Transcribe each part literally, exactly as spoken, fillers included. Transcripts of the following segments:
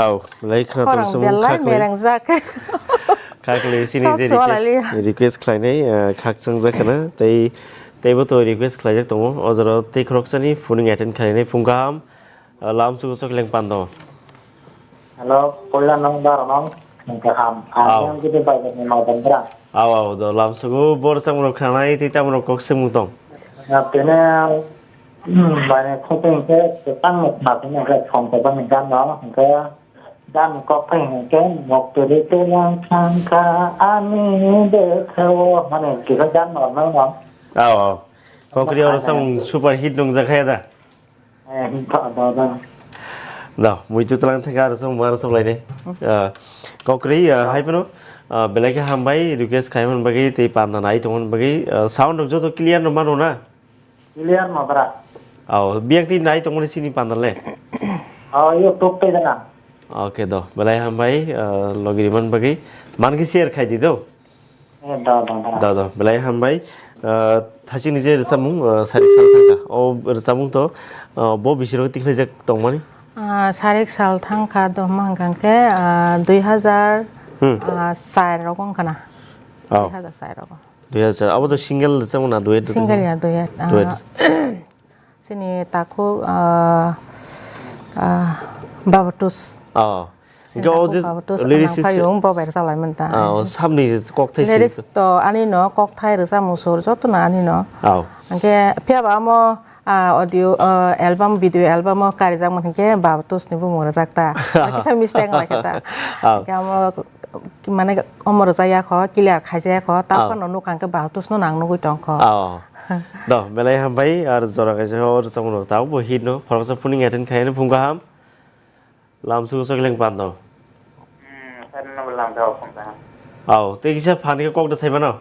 Au, lai khna tong Khorang samung belai kha khlai. Merengjak. Kha khlai sini Sok je soalali. Request, request khlainai, ah, khak chang jak khna. Tei, tei bo to request khlaijak tongo. O jora tei khoroksani phoning attend khlainai phung kaham. Ah, lam sugo sok leng pando. Hello, puila nang bar nang, nang kaham. Au. Ang yang kita bai ni mau dan berang. Au, au, do lam sugo bor samung khanai tei tamung kok samung tong. Ya, tene, hmm, bai ni khoteng ke, tang nak nak ni ke, song ke bang dan no, ke, Dan kok phai hwnkhe, "Mokpili tei yang thangkha ani bwkhao," mane kisa dan normal no. Aw, aw. Kokri oro samung super hit nungjak kha da. Eh, da, da, da. Da, muitu tlang thangkha aro samung aro soklaini. Ah, kokri, ah, hai phano, ah, belai khe hambai request khai man bagwi tei panda nai tongmani bagwi, ah, sound rok joto clear no mano na? Clear no dara. Aw, biyang twi nai tongmani sini panda le? Aw, YouTube tei dana. Okay do, belai hambai, ah, logi riman bagwi. Man khe share khai di do. Eh, da, da, da. Da, da, belai hambai. Ah, thachini je rwchapmung, ah, sarik sal thangkha. O rwchapmung to, ah, bo bisiro tikhlaijak tongmani? Ah, sarik sal thangkha do hwnkha khe, ah, dui hazar, Hmm. ah, char rogo wngkha na. Oh. Dui hazar char rogo. Dui hazar, abo to single rwchapmung na duet rwchapmung? Single ya, duet. Ah, Duet. Sini takhuk, ah, ah, Babatus. Oh. Sini Hingke o takhuk je Babatus, lyrics anang is phayung bo bersa lai manta. Ah, o samni kokthai si. Lyrics to ani no, kokthai rwchapmung sur joto no ani no. Oh. Hingke phiya ba amo, ah, audio, ah, album, video album o karijak man hingke Babatus ni bumung rwjak ta. Kisa mistake lai khe ta. Oh. Hingke amo Ki-, mane omo rwjak ya kho, clear khaijak ya kho, ta Oh. phano nuk ang khe Bahatusno nang nugui tong kho. Oh. Do, belai hambai, ar jora kaisa o rwchapmung rok tabukbo hit no, khoroksa phuning attend khai phung kaham. Lam sugo sok leng pando. Hmm, sir no lam da phung kaham. Oh, tei kisa phan khe kok da sai mano?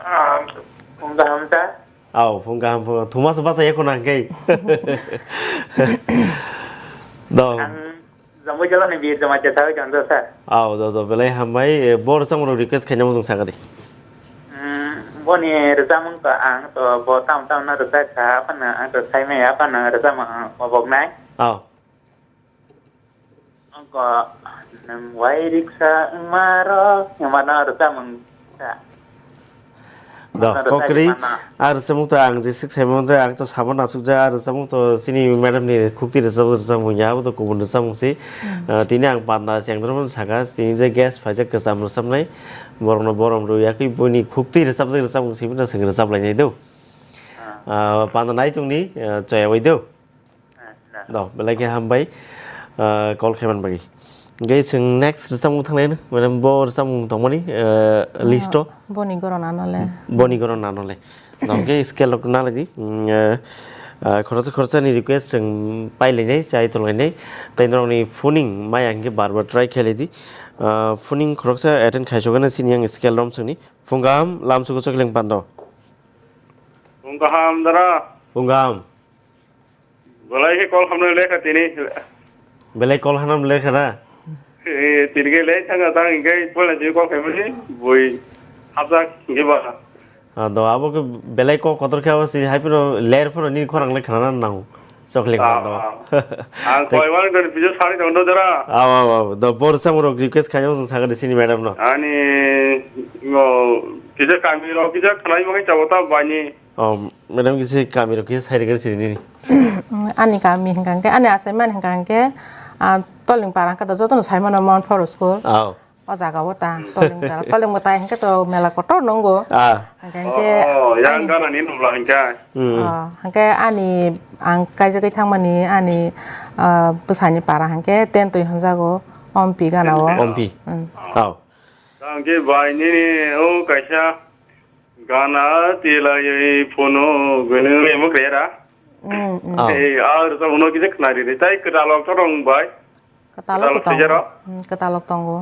Ah, phung kaham ta? Oh, phung kaham, phung kaham. Thuma se basa ya kho nang khe. Do. Ang Jamui jala ni bir jama chetha oi jando sir. Aw, do, do, belai hambai, eh, bo rwchapmung rok request khaina mujung sakadi. Hmm, boni rwchapmung to ang to bo tam tam no rwchap kha, aphano ang to sai maya, aphano rwchapmung ang obok nai. Aw. Ang ko nwng wai riksa wngma rok, wngma no rwchapmung sa. Do, Masa rwchapmung kokri, mana? Ar rwchapmung to ang jeswk saimano tei ang to sabo nasukjak, ar rwchapmung to chini madam ni khukti rwchapmung ya, abo to kubun rwchapmung se. Hmm. Ah, tini ang panda chengdorma saka, chini je guest phaijak kwcham rwchapnai, borokno borom rw yakwi buini khukti rwchapjak rwchapmung se, bini swng rwchap lainai do. Ah. Ah, panda nai tongni, ah, choya bai do. Do, belai khe hambai, ah, call khaimani bagwi. Hingke chwng next rwchapmung thanglai no, mane bo rwchapmung tongmani, ah, list o. Boni goron ano le. Boni goron ano le. Do, hingke scale rok nalai di. Mm, ah, ah, khoroksa khoroksa ni request chwng pailainai, chai tonglainai. Tei norokni phoning maya hingke bar bar try khailai di. Ah, phoning khoroksa attend khaisogana sini yang scale rom chwngni. Phung kaham, lam sugo sok leng pando. Phung kaham, dara. Phung kaham. Belai khe call khamnai lekha tini. Belai call khamnai lekha na? Eh, tini khe lei thangna tang hingke poila jini call khaimani bui hapjak hingke ba. Ah, do abo khe belai kok kotor khe abo si hai phano ler phano nini khorang le khana nango. Chokle Ah, khana do. Ah. Ang koi wang doni video sari dong do dara. Aw, aw, aw. Do bor samung rok request khayo song saga de sini madam no. Ani ngo kisa kami rok kisa khanai mangai chabo ta bani. Oh, madam kisi kami rok kisa sai rega sini ni. Ani kami hingka hingke, ani asaimani hingka hingke, ah, Toling para hingke to joto no sai mano Mount Four School. Aw. O jaga o ta, Toling para, Toling mwtai hingke to mela kotor nongo. Ah. Hingka hingke Oh, yang ani gana ni nubla hingka. Hmm. Oh, hingke ani ang kaijagwi thangmani ani, ah, bwsani para hingke ten twi hwnjago Ompi gana o. Ompi. Hmm. Aw. Tangke bai nini o kaisa Gana tilai phono gwnwi emo kera. Mm, mm. Ah. Ei, ar sa uno kisa khnari de tai kwtalok to rong bai. Kwtalok Kwtalok to tongo. Swijaro. Mm, kwtalok tongo.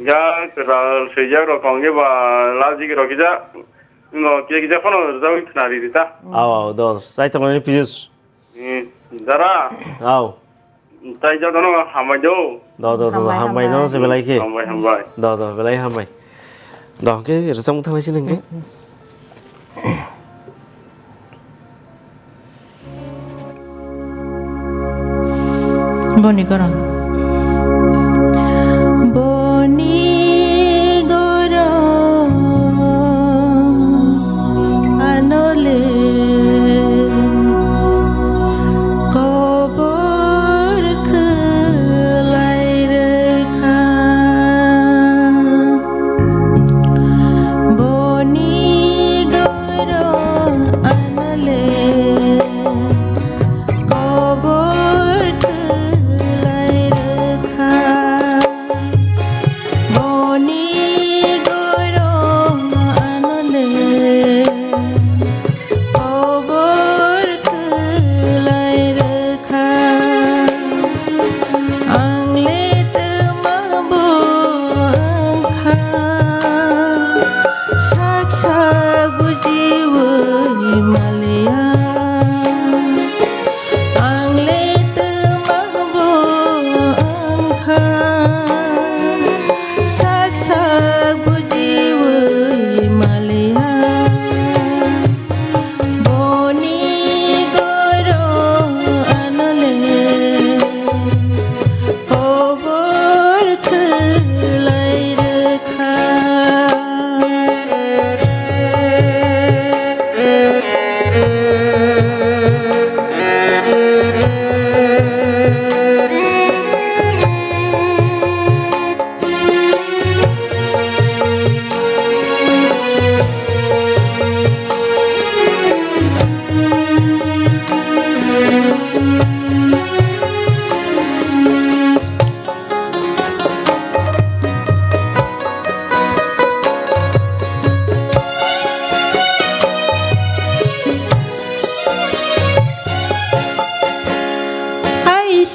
Ya kwtal swijaro kongke ba lajik ro kisa. Ngo kisa kisa phono rwjagwi khnari de ta. Mm. Aw, aw, do. Sai tongmani Piyush. Eh, dara. Aw. Tai jotono hambai do. Do, do, do, Hambai, hambai no, hambai. Se belai khe. Hambai, hambai. Do, do, belai hambai. Do, khe rwchapmung thanglai sini hwnkhe. Boni goron.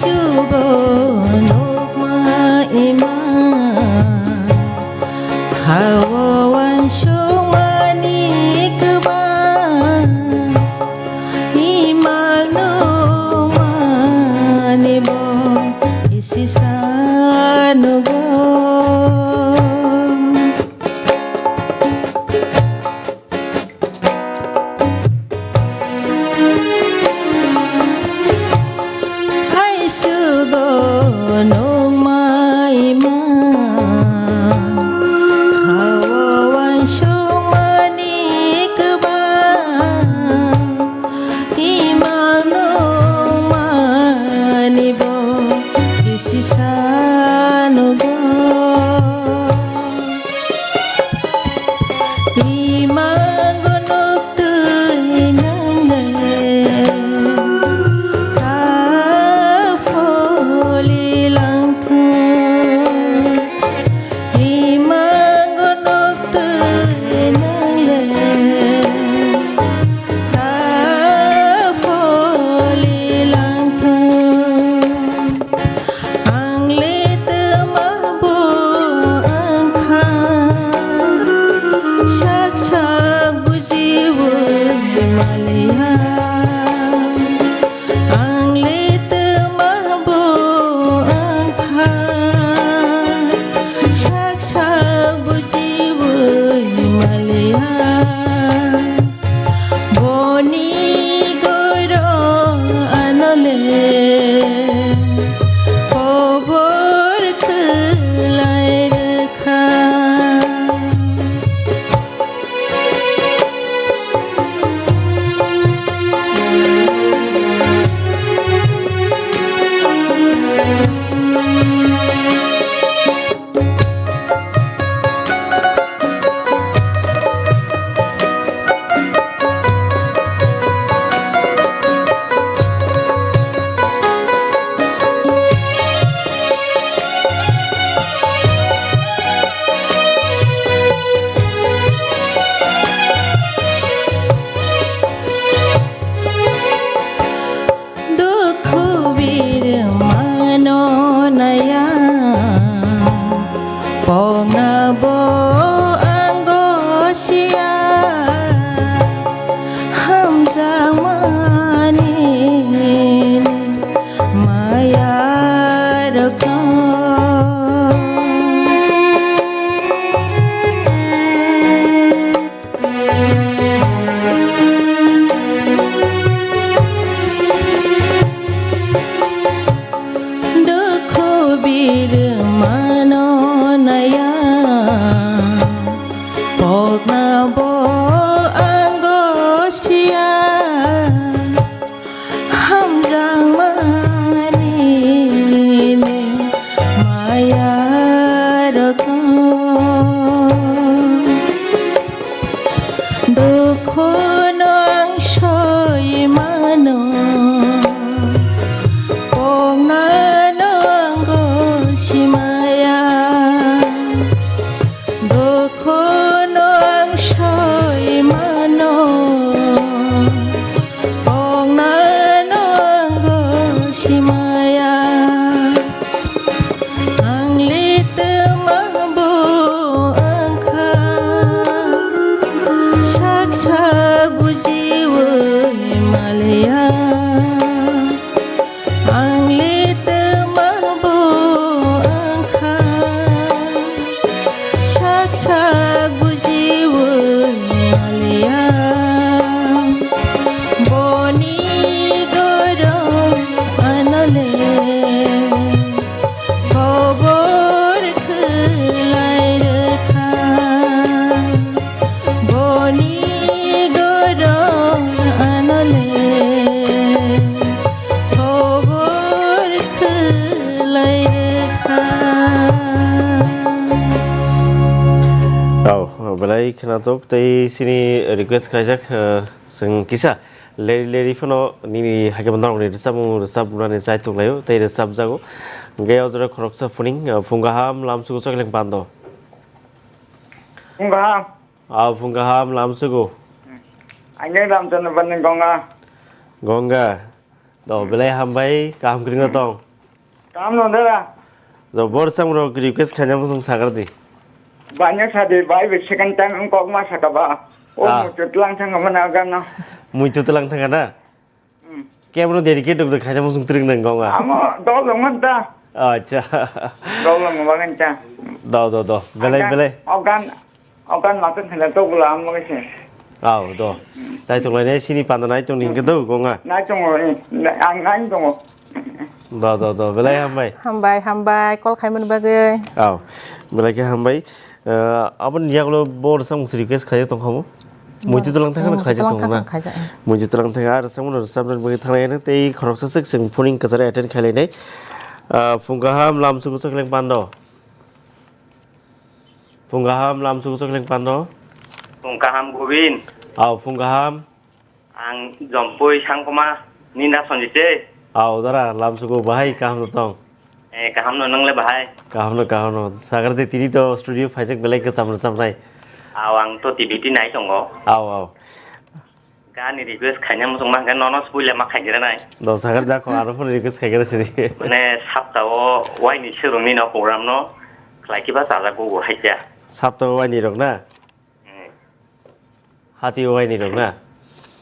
Chugo nukma ima, hao wansukmani kwbang, ima nukmani bo isisa nugo. Hai sugo nukma ima, hao wansukmani kwbang, ima nukmani bo isisa nugo. Imango nuk twi nang le, ta pholi lang thung. Imango nuk twi nang le, ta pholi lang thung. Ang le twma bo wng kha, sak sak bujiwi maliya. Ang le twma bo wng kha, sak sak bujiwi maliya. Boni goro anole khobor khwlai rwkha. Dukhu bir mano naya, pokna bo ango siya, hamjakmani maya rokno. Dukhu bir mano naya, pokna bo ango siya, hamjakmani maya rokno. Dukhuno ang soi mano, poknano ang gosi maya. Dukhuno ang soi mano, poknano ang gosi maya. Ang le twma bo wng kha, sak sak bujiwi maliya. Ang le twma bo wng kha, sak sak bujiwi maliya. Boni goro anole khobor khwlai rwkha. Boni goro anole khobor khwlai rwkha. Oh, belai khwnathok tei chini request khaijak, eh, chwng kisa leri leri phano nini hakhe norokni rwchapmung rwchapmani chaitok laio tei rwchapjago. Hwnkhe o jora khoroksa phuning, eh, phung kaham lamsugo chokling pando. Phung kaham. Ah, phung kaham lamsugo. Ang khe Ramchandra Bani Gonga. Gonga. To, belai hambai, kaham kwrwngno tong. Kam no dara. Do bor sam rok request khaina muchung sagar di. Banya sadi bai be second time ang kok ma saka ba. O Ah. Muitu tlang thang mana gana. Muitu tlang thang na? Hmm. Kebro dedicate dok khaina muchung tring nang gonga. Amo dol dong man ta. Acha. Dol dong ba kan ta. Do do do. Belai Ang belai. Ogan ogan ma kan khana to gula amo ke se. Aw do. Chai tung lai ne sini panda nai tung ning ke do gonga. Nai tung o. Ang nai tung o. Do do do belai hambai. Hambai hambai call khaimani bagwi. Aw. Belai ke hambai. Eh, aboni yagulo bo rwchapmung se request khaijak tongkha bo. Muitu tlang thangkhano khaijak tongkha na. Muitu tlang thangkha, ah, rwchapmung rwchapna bagwi thanglai tei khoroksa swk chwng phoning kwcharo attend khailai nai. Ah, phung kaham lam sugo chokhleng pando. Phung kaham lam sugo chokhleng pando. Phung kaham Gobin. Aw, phung kaham. Ang Jompui Sangkoma ni na sonjite. Aw, dara, lam sugo bahai kaham no tong. Eh, kaham no nang le bahai. Kaham no, kaham no. Sagar de tini to studio phaijak belai kwcham rwchapnai. Aw, ang to T V T nai tongo. Aw, aw. Gani request khaina muchung ma hwnkhe nono spuila ma khaigra nai. Do sagar da ko aro phone request khaigra sini. Mane sapta o waini swrwngni no program no khlai kiba chajak go go haikya. Sapta o waini rok na? Hmm. Hati o waini rok na?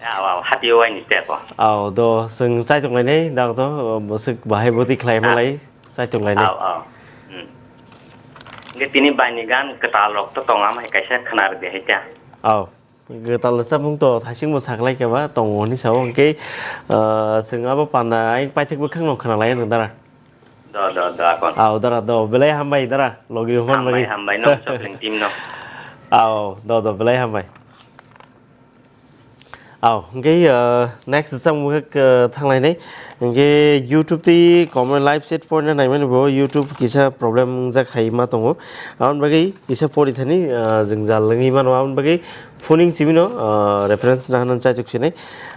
Aw, aw, hati o waini te ko. Aw, do, chwng chaitok lainai, dak to, bwswk bahai bwtwi khlai Ah. Malai, chaitok lainai. Aw, aw. Hmm. Hwnkhe tini baini gan kwtal rok to tong, amhai kaisa khwna rwdi hai ta. Aw, kwtal rwchapmung to thaising bo saklai khe ba tongo hwnwi sao, hwnkhe, ah, chwng abo panda ayang paithak bwkhak no khwna lai nang dara. Do, do, do, akon. Aw, dara, do. Belai hambai, dara. Logi rok man Hambai, bagwi. Hambai, no, Chokling team, no. Aw, do, do, belai hambai. Aw, hwnkhe, uh, next sam wngkha, uh, thanglainai. Hwnkhe YouTube tei comment live chat porna naimani bo YouTube kisa problem wngjak hai ma tongo. Aboni bagwi kisa pori thani, uh, jwngjal wngwi mano. Aboni bagwi phoning simi no, uh, reference nahana chaitok sinai.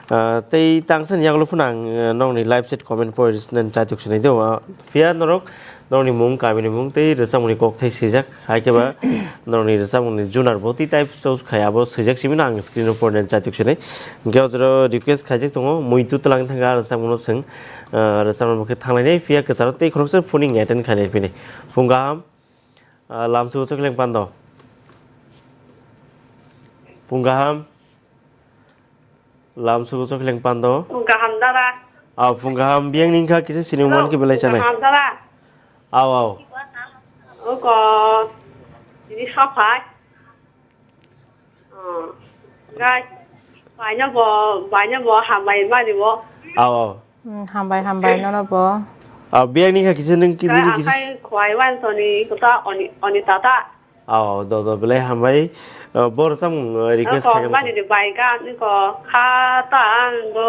Uh, tei tangsa ni yagulo phano ang, uh, nokni live chat comment pori nani chaitok sinai do. Uh, Phiya norok, norokni mung, kamini mung tei rwchapmungni kokthai swijak, hai khe ba norokni rwchapmungni junar bo tei type choose khai abo swijak simi no ang screen o porina chaitok sinai. Hwnkhe o jora request khaijak tongo, muitu twlang thangkha rwchapmungno chwng, ah, rwchapmung bo khe thanglainai, phiya kwcharo tei khoroksa phoning attend khainai phini. Phung kaham, ah, lamsugo chokhleng pando. Phung kaham. Lam sugo chokhleng pando. Phung kaham dara. Aw, phung kaham biyang ni wngkha kisa sini Hello, man khe belai phung chanai. Kaham dara. Aw, aw. Oko, ini saphai. Oh, guys, baino bo, baino bo hambai mani bo. Aw, aw. Hmm, hambai, hambai, nono bo. Aw, biyang ni wngkha kisa nung ki-, Guys, nini kisa. Akai khwai wan soni, kota oni, oni tata. Aw, do, do, belai hambai. Uh, bo rwchapmung, uh, request Ako khaikha mani masa. Ni bai gan ko khatang do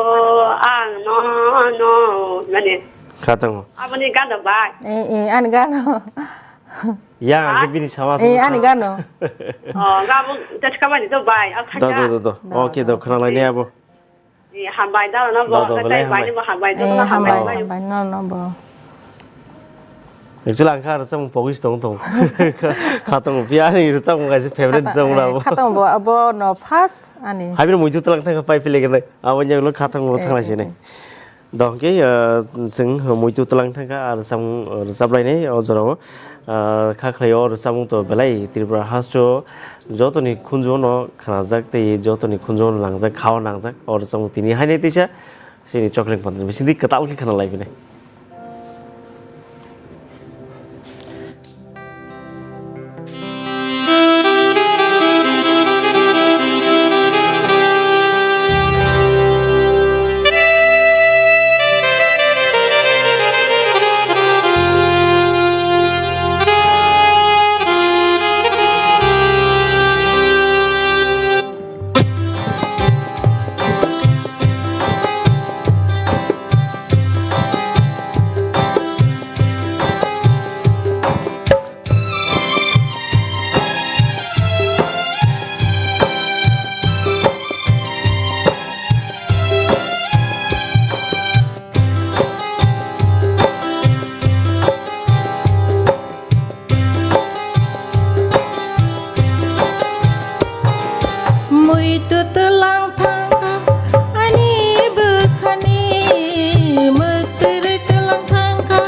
ang no no mani. Khatango. Aboni gan do bai. Eh, eh, ani gano. Ya, Ha? Ang bini sama Eh, sama ani sama. Gano. Oh, gabu teska mani do bai. Ang Do, do, thaka. Do, do. Do, okay, do, do. Khwna lai ni abo. Eh, hambai da no bo, Do, do, ka belai tai bai hambai. Ni bo hambai da Eh, no hambai, hambai. Hambai no, no bo. Actually, ang kha rwchapmung pogwi se tong tong. Kha tong, phiya ani rwchapmung kaisa favorite Khatang, rwchapmung eh, rabo. Khatang bo, abo no first ani. Haibino muitu twlang thangkha pai phile gwnai. Abo nyaglo khatang bo Eh, thangna eh, sinai. Eh. Do hwnkhe, ah, chwng muitu twlang thangkha, ah, rwchapmung, ah, rwchaplainai o jorao. Ah, kha khlai o rwchapmung to belai Tripura hasto jotoni khunju no khnajak tei jotoni khunju no nangjak, khao nangjak. O rwchapmung tini hainai teisa chini chokhleng pantani bisingtwi kwtal khe khna lai phini. Muitu twlang thangkha ani bwkhani, mwktwirwi twlang thangkha.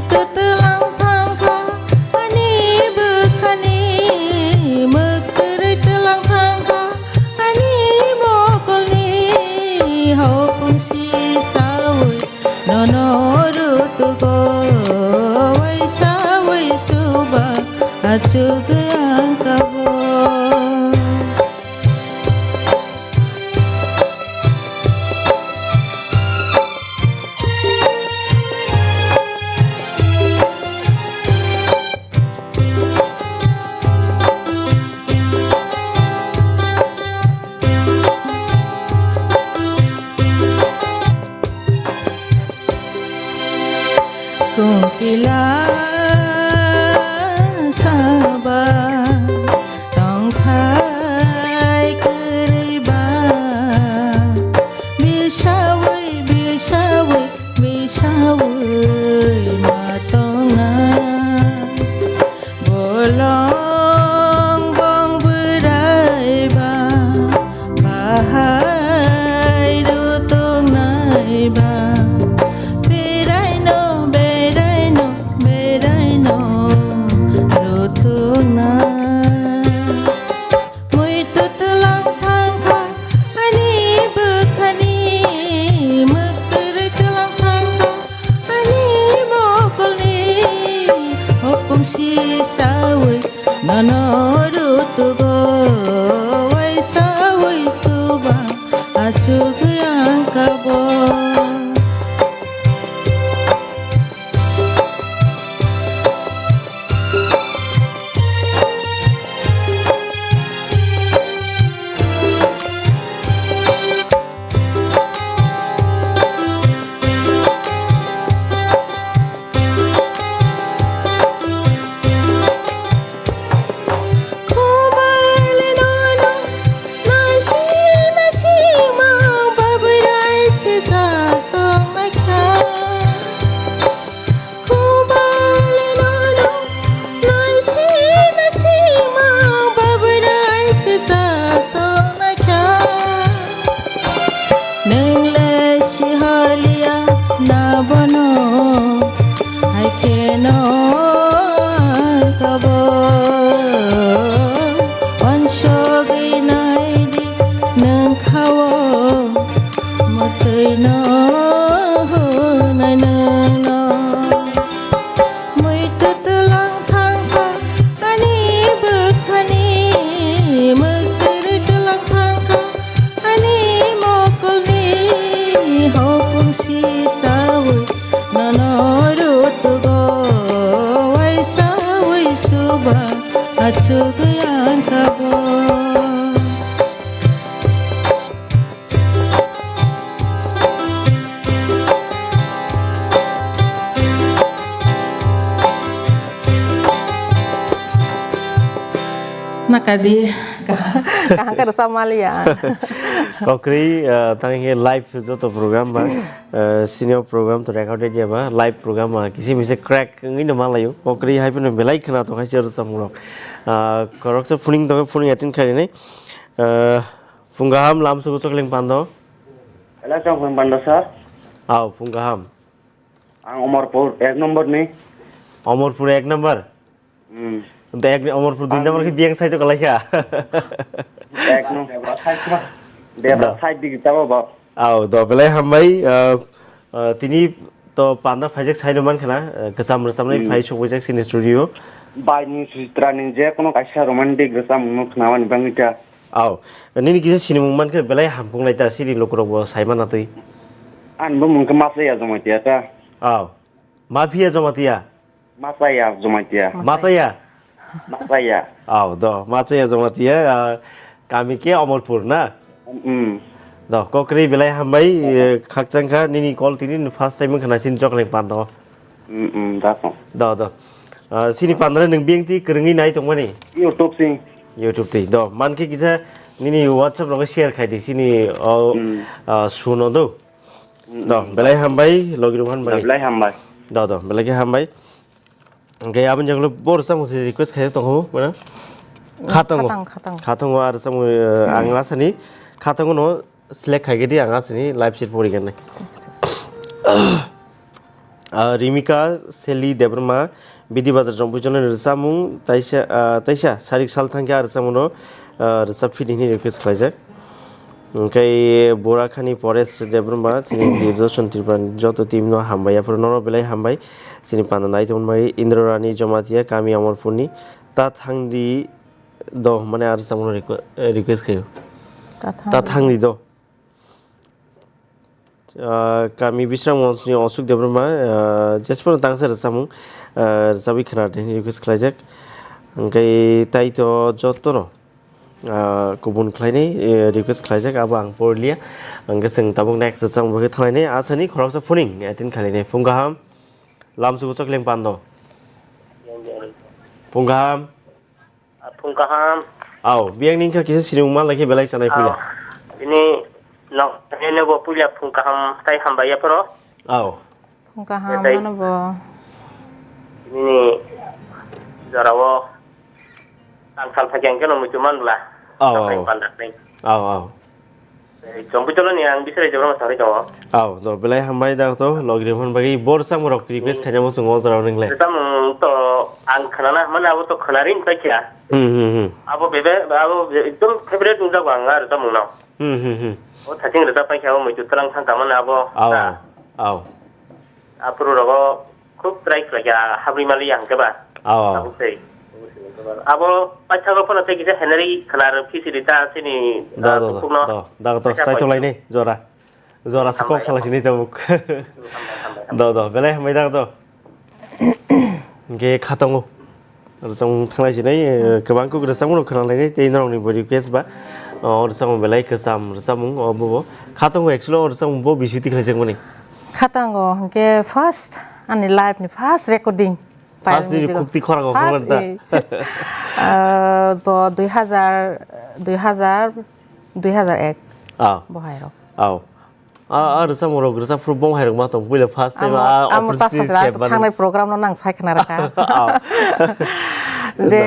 Twtwlang thangkha ani bwkhani, mwktwrwi twlang thangkha ani mokolni, hopung si sawi nono rutugo, waisawi suba achugwi angkabo. Kokila saba tongthai kwrwi ba, bisawi, bisawi, bisawi ma tongna. Bolong bong bwraiba, bahai rutungnaiba, beraino, beraino, beraino rutungnai. Muitu twlang thangkha ani bwkhani, mwktwrwi twlang thangkha ani mokolni, hopung si sawi nono rutugo, waisawi suba achugwi angkabo. Nwngle sihaliya na bono, hai kheno ang kabo. Wansogwi naidi nwng kha-o, mwtwino hwnai nwngno. Muitu twlang thangkha ani bwkhani, mwktwrwi twlang thangkha ani mokolni, hopung si sawi nono rutugo, waisawi suba achugwi angkabo. Nakadi. Kaham khe rwchap maliya. Kokrwi, ah, tang khe live joto program ba, ah, senior program to recorded ya ba, live program ba, kisi misi crack wngwi no malayo. Kokrwi hai phano belai khwna tong kha senior rwchapmung rok. Ah, khoroksa phuning tong khe phuning attend khainai. Ah, Phung kaham lam sugu chokling pando. Hello, chokling pando, sir. Aw, phung kaham. Ang Omorpur ek number ni. Omorpur ek number? Hmm. Tei ek, Omorpur dui number khe biyang sai to kalai kha. Ek number. Debra sai bigi tabo ba. Aw, do belai hambai, ah, ah, tini to panda phaijak sai no man khana, ah, kwcham rwchapnai phai sokbaijak sini studio. Bai ni Suchitra ni je kono kaisa romantic rwchapmung no khna mani bangwi ta. Aw, nini kisa sinimung mankhe belai hamkung lai ta, siri lukurok bo sai mana twi. Ani bo mungkhe Machaya Jamatia ta. Aw, Mafia Jamatia. Machaya Jamatia. Machaya? Machaya. Aw, do, Machaya Jamatia, ah, kami khe Omorpur na? Mm. Do, kokrwi belai hambai, eh, khakchang kha, nini call tini first time wngkha na sini Jokleng pando. Mm, mm, da tong. Do, do. Ah, sini pandra nwng biyang twi kwrwngwi nai tongmani? YouTube sing. YouTube twi. Do, mankhe kisa nini WhatsApp rogo share khai di sini o, ah, suno do. Mm, do, mm, belai hambai, logi rok han bai. Belai hambai. Do, do, belai khe hambai. Hwnkhe aboni jagolo bor samung se request khai tongkho, mana? Mm, khatango. Khatang, khatang. Khatango ar samung, eh, ang asani khatango no select khai di ang asani live sheet pori gani. Ah, Rimika Seli Debbarma, Bidi Bazar Jompuijolani rwchapmung, taisa, ah, taisa sarik sal thangkhe a rwchapmungno, ah, rwchap phidi hwnwi request khlaijak. Hwnkhe Borakhani Paresh Debbarma, chini Doordarshan Tripura ni joto team no hambai, aphuru nono belai hambai, chini panda nai tongmani bagwi Indra Rani Jamatia, kami Amarpurni, ta thangdi do, mane a rwchapmungno requ-, eh, request khaio. Ta thangdi do. Ah, kami Bisramganj ni Ashok Debbarma, ah, jesphano tangsa rwchapmung, ah, rwchapwi khna de hwnwi request khlaijak. Hwnkhe tai to jotono, ah, kubun khlainai, eh, request khlaijak, abo ang porliya. Hwnkhe chwng tabuk next rwchapmung bagwi thanglainai. Asani khoroksa phuning attend khlainai. Phung kaham, lamsugo chokling pando. Phung kaham. Ah, phung kaham. Aw, biyang ni wngkha kisa sinimung man lai khe belai chanai puila. Aw, bini nok, nini bo puila phung kaham tai hambai ya phoro. Aw. Phung kaham. Tei nono bo. Nini jorao tang sal thagi ang khe no muitu man bla. Aw, aw. Tang panda teng. Aw, aw. Chompuitolo ni ang bisai jora ma sari tongo. Aw, to belai hambai da to logri hwn bagwi bor samung rok request khaina mo chwng o jora ning le. Tamung to ang khnana mane abo to khnarin paikha. Hmm, hmm, hmm. Abo bebe, abo be-, ekdom favorite wngjago ang ar tamung no. Hmm, hmm, hmm. O thaching rwchap paikha, o muitu twlang thang tamani abo. Aw, aw. Aphuru rogo khub try khlaikha, habri mali ang khe ba. Aw. Tabuk tei. Abo paithago phano tei kisa Henry khwnar phisi rita chini, do, ah, do, do, bukukno. Do, do, do, paitha sai paitha. Tonglaini jora. Jora se kok salai sini tabuk. Hambai, hambai, hambai. Do, do, belai hambai da do. Hwnkhe khatongo. Rwchapmung thanglai sinai, eh, kwbang kok rwchapmung rok khwnalainai tei norokni bo request ba. O rwchapmung belai kwcham rwchapmung o bo bo. Khatongo actually o rwchapmung bo bisui tikhlaijakmani. Khatango hwnkhe first ani life ni first recording. First ni music o. Khukti khorang o first khorang da. Eh, ah, bo dui hazar, dui hazar, dui hazar ek. Ah. Bo hai rok. Aw. A, a rwchapmung rok rwchap phuru bong hai rok ma tong puila first time amo, a amo ta opportunity sajra se to ban. Thangnai program no nang sai khna rwkha. Aw. Je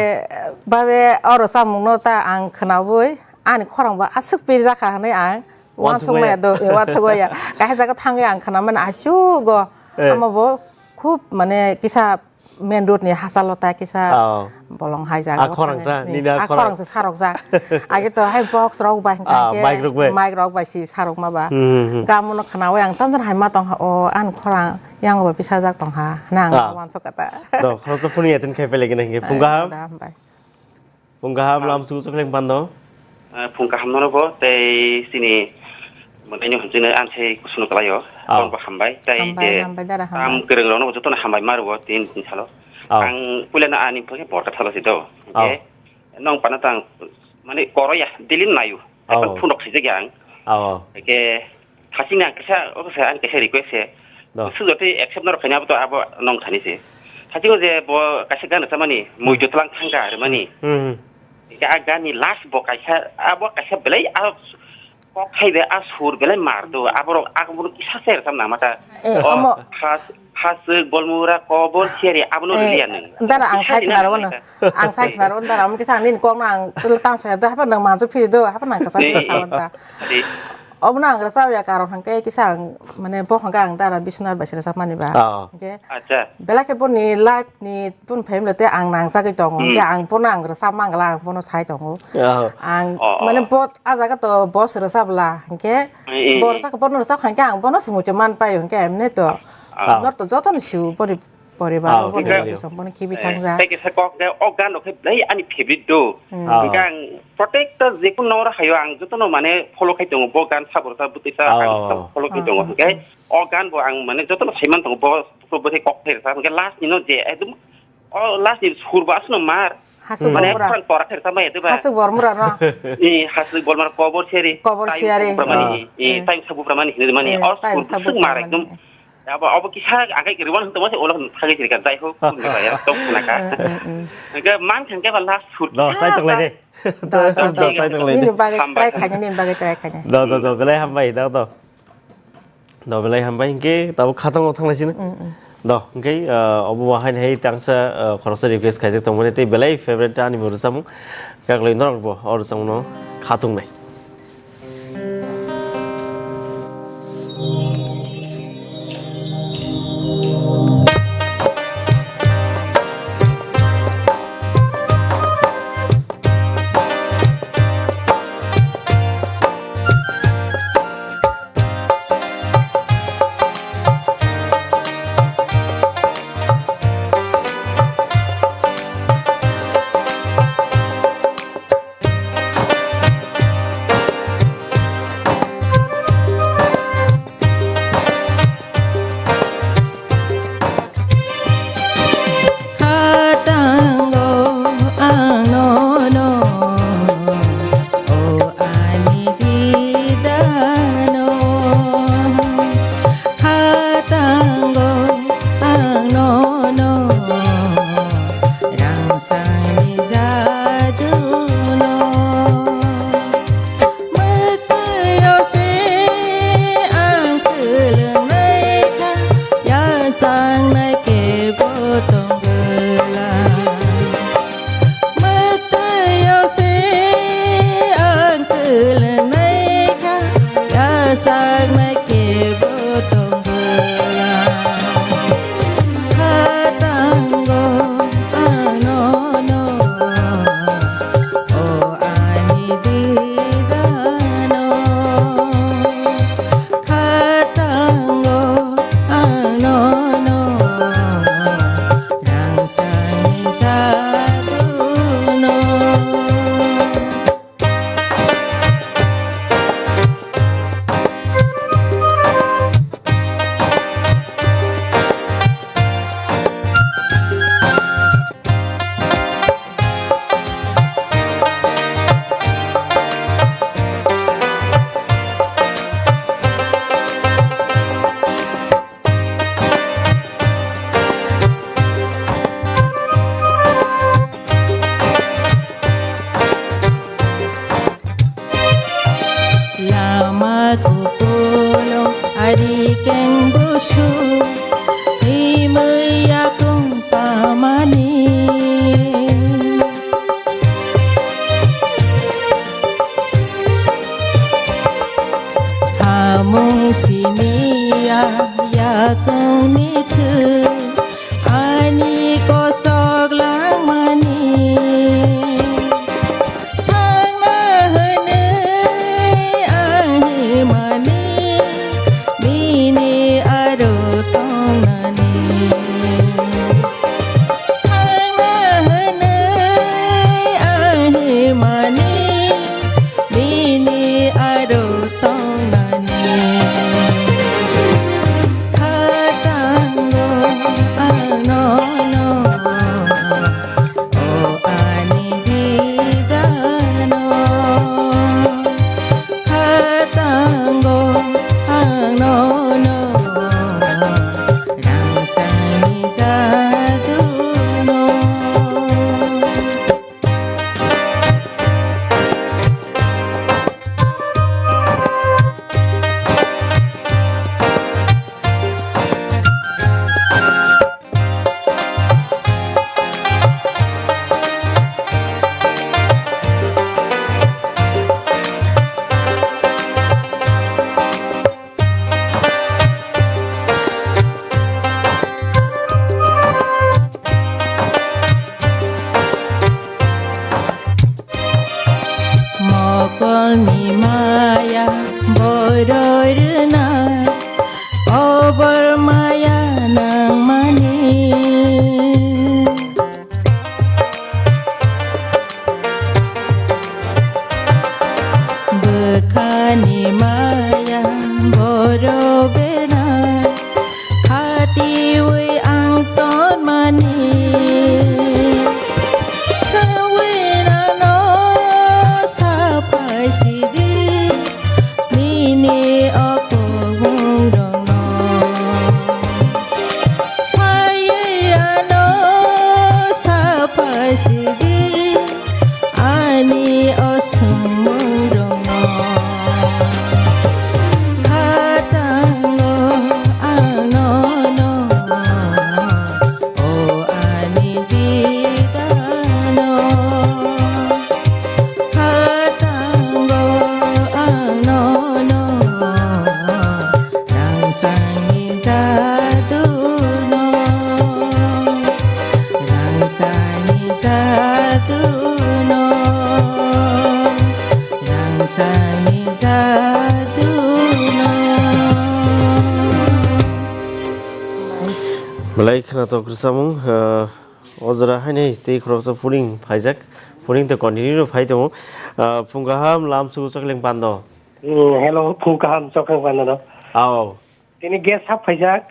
babe o rwchapmung no ta ang khnaui ani khorang bo aswk pir jakha hwnwi ang uansuk maya do, uansuk maya. Kaisa jaga thangwi ang khna mani aswk go. Eh. Amo bo khub mane kisa main road ni hachalo ta kisa. Oh. Bolong hai jaga. A khorang ta, nini a khorang se sarok jak. Age to hai box rok bai hwnkha. Ah, khe mic rok bai. Mic rok bai si sarok ma ba. Hmm, hmm, hmm. Gamo no khnaui ang tam tam hai ma tong ha, o ani khorang yang ba bisa jak tong ha. Nang uansuk kata. Do, khoroksa phone ya tin khai pele gina hingke phung kaham. Da, bai. Phung kaham lam su chokling pando. Ah, phung kaham nono bo, tei chini mwtaino hwnchino ansei kusuno kwlaio. Ah. Borok bo hambai, tei hambai, je hambai, dara tam hambai. Kwrwng rokno jotono hambai ma rwo tin tin salo. Ah. Ang puilano ani phai borok thalo si do. Ah. Hingke nong pana tang mane koro ya, daily nayo. Ah. Ekdom phunok sijak ya ang. Ah. Hingke Thaching ang kaisa, o kaisa, ang kaisa request se. No. Sujote accept norok khaina abo to abo nong thani se. Thaching o je bo kaisa gana chamani, mui jotlang thangka remani. Hmm. Ika a gani last bo kaisa, abo kaisa belai a kok khai be a sur belai mar do. Aborok, aborok kisa ser sam nang mata. Eh, o omo. Has, hasuk, bolmura, kobor, seri, abono rili anung. Dara ang sai khna rwno. Ang sai khna rwno, dara ang kisa ang nini kok no ang tang sai do, hapa nang mansu phiri do, hapa nang kasa kasa sawan ta. Obono ang rwchapya karon hwnkhe kisa ang, mane, bo hwnkhe ang dara Biswanath bai se rwchapmani ba. Oh. Hwnkhe acha. Belai khe boni life ni boni family tei ang nangjagwi tongo. Hmm. Hwnkhe ang bono ang rwchap mangla ang bono sai tongo. Oh. Ang, oh, mane, oh, bo a jaga to bo se rwchapla hwnkhe, eh, eh, bo rwchap, bono rwchap kha hwnkhe ang bono se muitu man paio hwnkhe emni to. Ah. Norok to jotono sio boni Poribar, ah, bo okay, ni okay. Location bo ni khibi, eh, thangjak. Tei kisa kok de, o gan rok khe belai ani favorite do. Hmm. Ah. Hingke ang protector jekun nong oro hayo ang jotono mane follow khai tongo, bo gan sabo rwchap bwtwi sa, ah, ang follow khai tongo. Ah. Hingke o gan bo ang mane jotono saiman tongo, bo, bo, bo khe kok thai rwchap. Hingke last ni no je ekdom o last ni sur bo aswk no mar. Hasuk, hmm, mane bormura. Khorang tora khe rwchap maya de ba. Hasuk bormura no. Eh, hasuk bormura kobor seri. Kobor seri. Time sabupra mani, ah, eh, eh, time sabupra mani hinwi mani. Eh, o time sur sabupra bwswk mar mani. Ekdom. Abo, abo kisa agai kiri wan tongma se ulo thagi kiri kan, jai ho, kun ba ya, tok na ka. Mm, mm, mm. Hingke man thang ke ba last shoot. Do, sai tok lai de. Do, do, do, do, sai tok lai de. Nini bagwi try khaina, nini bagwi try khaina. Do, do, do, belai hambai, do, do. Do, belai hambai, hingke tabo khatang o thang lai sini. Mm, mm. Do, hingke, eh, obo wahai hai tangsa, eh, khoroksa request khaijak tongmani tei belai favorite ani bo rwchapmung. Kaklai norok bo o rwchapmung no khatung nai. Khwnatok rwchapmung, ah, o jora hainwi tei khoroksa phuring phaijak, phuring tei continue no phai tongo. Ah, phung kaham, lam sugo chokling pando. Hmm, hello, phung kaham, chokling pando no. Ao. Tini guest sap phaijak.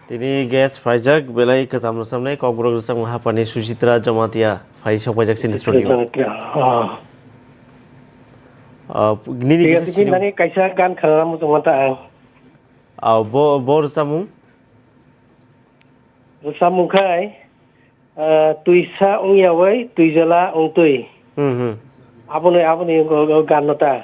Tini guest phaijak, belai kwcham rwchapnai, Kokborok rwchapmung haphani Suchitra Jamatia phai sok phaijak chini studio. Jamatia, ah. Ah, nini Thik kisa ase, sini bini kaisa gan khana muchung manta ang. Ao, bo, bo rwchapmung? Rwchapmung khai, ah, twisa wngyawi twijla wngtwi. Hmm, hmm. Aboni, aboni wngkha o gan no ta.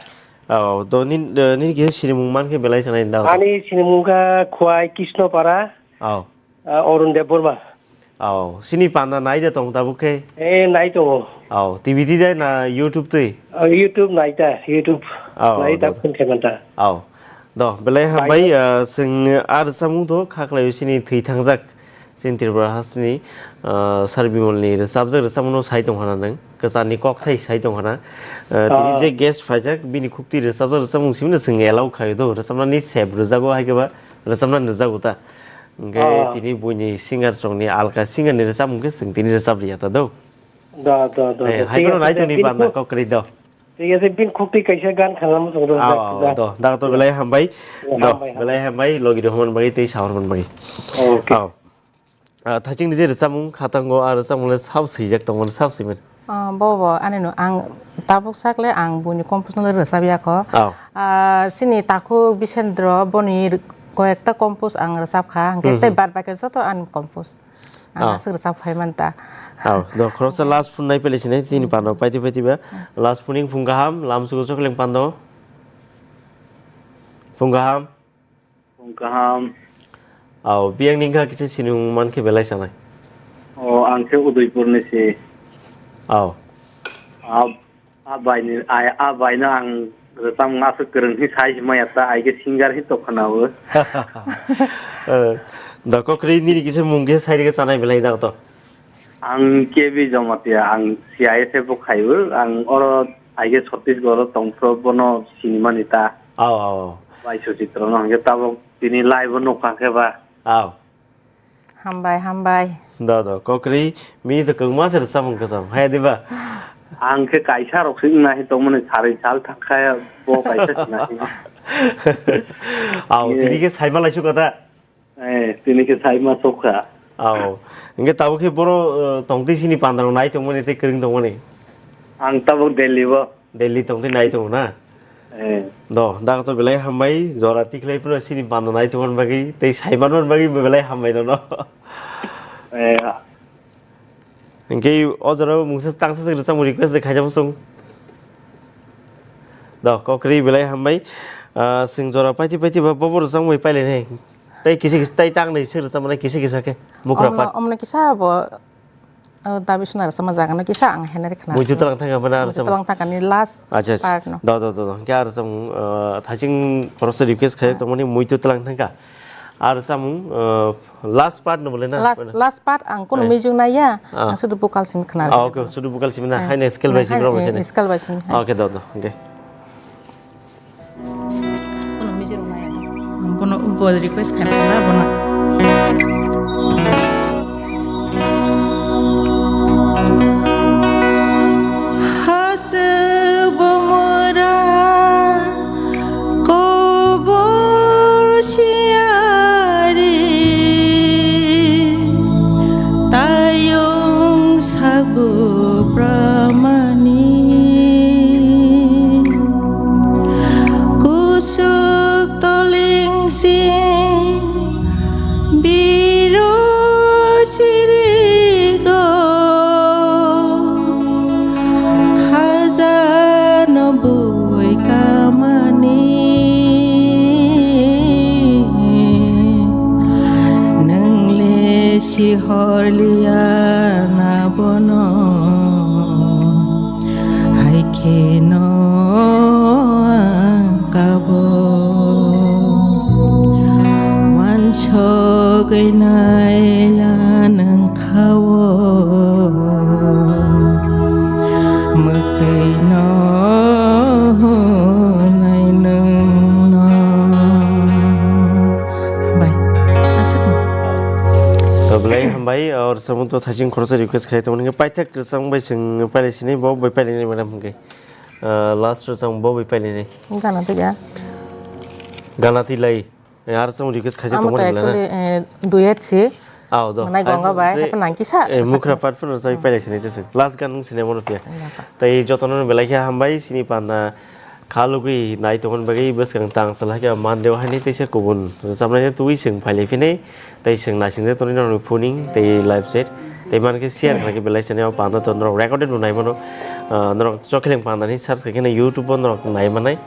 Oh, do nin, eh, nini kisa sinimung mankhe belai sanai da? Ani sinimung wngkha Khwai Krishnopara, oh, ah, Arun Debbarma. Oh, sini panda nai de tong tabuk khe? Eh, nai tongo. Oh, T V twi de na YouTube twi? Oh, YouTube nai ta, YouTube. Oh, nai ta do, do. Phone khe man ta. Oh. Do, belai hambai, ah, chwng ar samung do khaklai sini thwi thangjak. Chini Tripura hasini, ah, Sir Bimal ni rwchapjak rwchapmung no sai tong hana nang. Kwchar ni kok thai sai tong hana. Ah, tini je guest phaijak, bini khukti rwchapjak rwchapmung simi no chwng allow khaio do. Rwchapna ni sep rwjago hai khe ba rwchapna ni rwjago ta. Hwnkhe tini buini singer song ni alka singer ni rwchapmung khe chwng tini rwchap riya ta do. Do, do, do, eh, do. Hai bono nai tong ni panda kok kwrwi do. Thik ase, bini khukti kaisa gan khana muchung do. Ao, ao, do. Da to belai hambai. Do, hambai, hambai. Belai hambai, logi rok hwnba bagwi tei sahor hwnba bagwi. Okay. Ao. Ah, thaching ni je rwchapmung, khatango, ah, rwchapmung le sab swijak tongo, sab swiman. Ah, bo, bo, ani no, ang tabuk sakle ang buini composition le rwchap ya kho. Ao. Ah, sini takhuk Bisendra boni koyekta compose ang rwchap kha, hwnkhe tei bad baki joto ani compose. Ang aswk rwchap phai man ta. Ao, do khoroksa last phone nai pele sinai tini pano paiti paiti ba. Last phone ning phung kaham, lam sugo chokling pando. Phung kaham. Phung kaham. Ao, biyang ningkha kisa sinung mankhe belai sanai. O, ang khe Udaipur ni si. Ao. Ao. A bai ni, a, a bai no ang rwchapmung aswk kwrwng hi sai himaya ta, ai khe singer hi tokha na o. Eh, da kokri nini kisa mung khe sai rwgwi chanai belai da to. Ang K B Jamatia, ang C I S F bo khaibo, ang oro ai khe Chhattisgarh o tongphro bono sinimani ta. Ao, ao, ao. Bai Suchitra no hwnkhe tabok tini live o nukha khe ba. Ao. Hambai, hambai. Do, do, kokri, bini to kwbangma se rwchapmung kwcham, hai diba? Ang khe kaisa rok se wngna hi tongmani, sari sal thangkha bo kaisa se nahi. Ao, ye. Tini khe saima lai sukha ta? Eh, tini khe saima sukha. Ao, hwnkhe tabuk khe boro, eh, tongtwi sini panda rok nai tongmani tei kwrwng tongmani? Ang tabuk Delhi o. Delhi tongtwi nai tongo na? Eh. Do, da to belai hambai, jora tikhlai phano sini panda nai tongmani bagwi, tei saimanmani bagwi belai hambai nono. Eh. Hwnkhe o jora mungsa tangsa se rwchapmung request de khaijak song. Do, kokri belai hambai. Ah, sing jora paiti paiti ba bobo rwchapmung bai pailai nai. Tei kisa kisa, tei tang nai se rwchapmani kisa kisa khe. Bukra omno, pat. Omno kisa bo. O, dabi suna rasa ma jaga no kisa ang henari khna. Muitu talang thangka mana rasa. Muitu talang thangka ni last part no. Acha, acha. Do, do, do, do. Kya rasa mung, eh, thaching khoroksa request khai tongmani muitu talang thangka. Ar samung, eh, last part no bole na? Last, last part ang kono music nai ya. Ah. Ang sudu vocal simi khna. Ah, okay, sudu vocal simi na. Hai na scale by simi rok sini. Scale by simi. Okay, do, do. Okay. Bono bo request khaina bono. Hasuk bumura kobor siyari tayung sagu pramani. Kusuk toling sing biro sirigo khajano bui kamani. Nwngle sihorliya na bono. Hai kheno ang kabo wansogwi naila nang khao mwtwi no hunai nwng no. Hambai. Aswk. To belai hambai. Ei, or samo to thaching khoroksa request khai tongmani, paithak kwchang bai chwng pailai sinai, bo bai pailai nai madam hwnkhe. Ah, last rwchapmung bo bai pailai nai. Gana twi ya. Gana twi lai. Eh, ar chwng request khaijak Amo tongmani to bwlano. Actually, eh, duet si. Aw, do. Manai Gonga bai, haikhe nang kisa, eh, kisa Mukhra kisa. Part phano chai pailai sinai tese. Last gan wng sinai mono phiya. Gana. Tai jotono belai khe hambai, sini panda khalugwi nai tongmani bagwi bwskang tang sal hakhe Monday o haini teisa kubun rwchapnaino twi chwng pailai phinai. Tei chwng naisingsa tonwi norokni phoning tei live chat tei mankhe share khlaikhe belai chani o panda to norok recorded bo nai mano. Ah, norok Chokheleng pandani search khaikhe no YouTube o norok nai manai.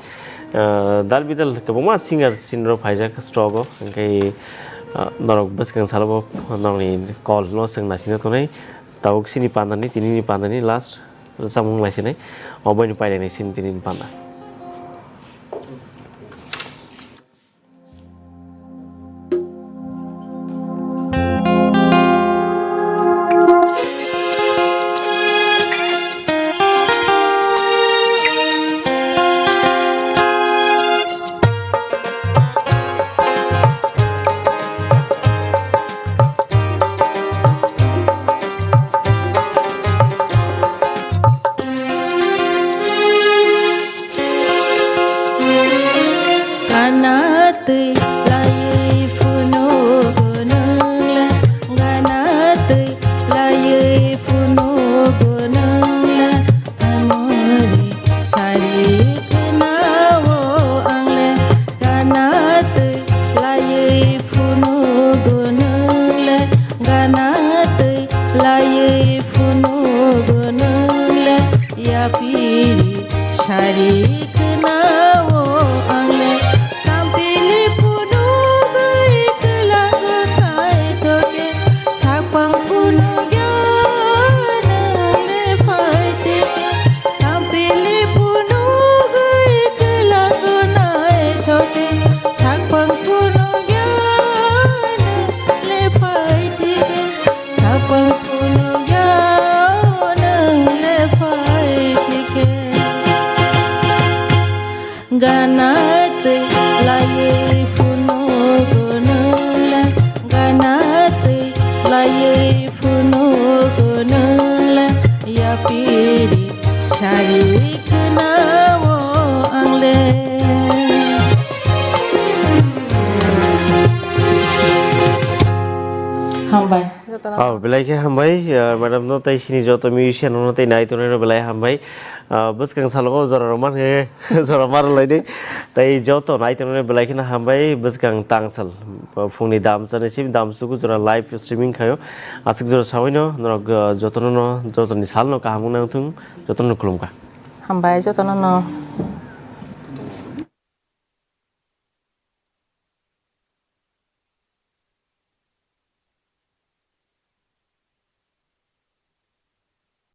Ah, dal bidal kwbangma singer sinrok phaijak stock o, hwnkhe, ah, norok bwskang salo bo norokni call no chwng naisingsa tonwi tabuk sini pandani, tinini pandani last samung laisinai, oboini pailai nai sini tinini panda. Gana twi laiwi phunugo nwng le, gana twi laiwi phunugo nwng le, amoni sari khwnao ang le, gana twi laiwi phunugo nwng le, gana twi laiwi phunugo nwng le, yapiri sari khwnao ang le, sampili phunugwi kwlango naithoke, sakphang phunugya nwng le phaitike, sampili phunugwi kwlango naithoke, sakphang phunugya nwng le phaitike. Sakphang phunugya nwng le phaitike. Gana twi laiwi phunugo nwng le, gana twi laiwi phunugo nwng le, yapiri sari khwnao ang le. Hambai. Jotono. Oh, belai khe hambai, ah, madam no tei sini joto musician no tei nai tongnai no belai hambai. Ah, bwskang salo o jora rok man khe jora mar lai di. Tei joto nai tongnai no belai kheno hambai, bwskang tangsal, ah, phungni damsa ni sim damsuku jora live streaming khayo. Aswk jora sawi no norok, ah, jotono no, jotoni sal no kaham wng nang thung, jotono no khulumkha. Hambai jotono no.